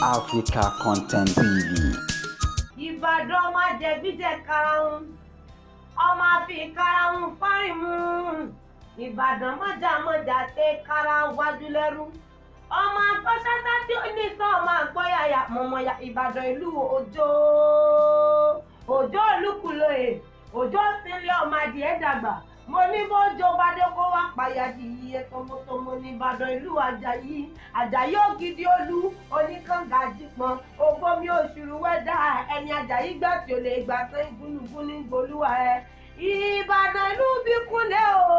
Africa Content TV. Ìbàdàn ọmọ ajẹgbíjẹ karahun, ọmọ àfi karahun fáìmù. Ìbàdàn mọ́jàmọ́jà tẹ kára wájú lẹ́rú, ọmọ agbọ́sásá tí ó ní sọ, ọmọ àgbọ́yàyà mọ̀mọ́yà. Ìbàdàn ìlú Òjó, Òjó Olúkúlóyè, Òjó sílẹ̀, ọmọ adìẹ dàgbà. Mo ní bójó bá dé, kó wá payàdì iye tọmọtọmọ ní Ìbàdàn ìlú Àjàyí, Àjàyí ògidì olú oníkànga jípọn ògbómi òṣùrù wẹ́dà ẹni Àjàyí gbà tí ó lè gbà tán, ìgúnnugún ní gbolúwa ẹ. Ìbàdàn ìlú Ìbíkúnlé o,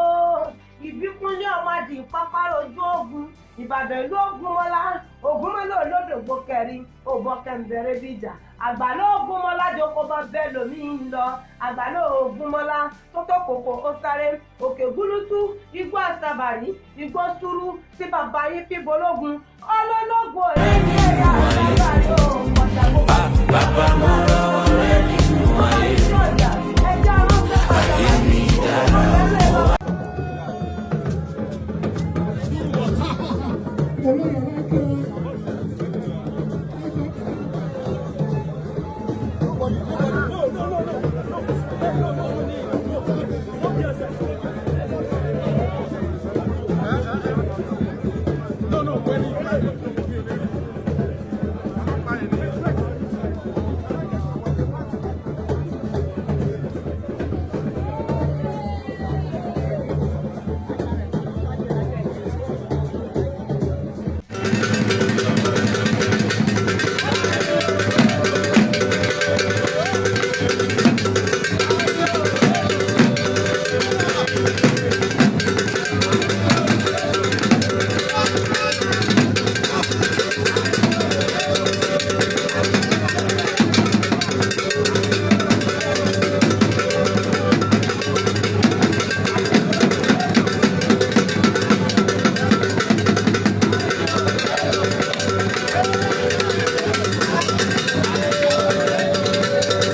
Ìbíkúnlé ọmọdé pápárọ̀ ojú ogun. Ìbàdàn ìlú Ògúnmọ́lá, Ògúnmọ́lá olódògbò kẹrin òbọ kẹmbẹrẹ bíjà. Àgbàlá Ògúnmọ́lá jókòó bá bẹ́ẹ̀ lómi ń lọ. Àgbàlá Ògúnmọ́lá tó tó kòkó, ó sáré òkè gúlútú, igbó àsàbàrí, igbó sùúrù tí bàbá yín fi bológun ọlọ́lọ́gùn òní ní ẹ̀yà àsàbàrí ò kọjá gbogbo. Bàbá, mo rọwọ́ rẹ nínú ayé. Ayé mi dára o. Olóyè.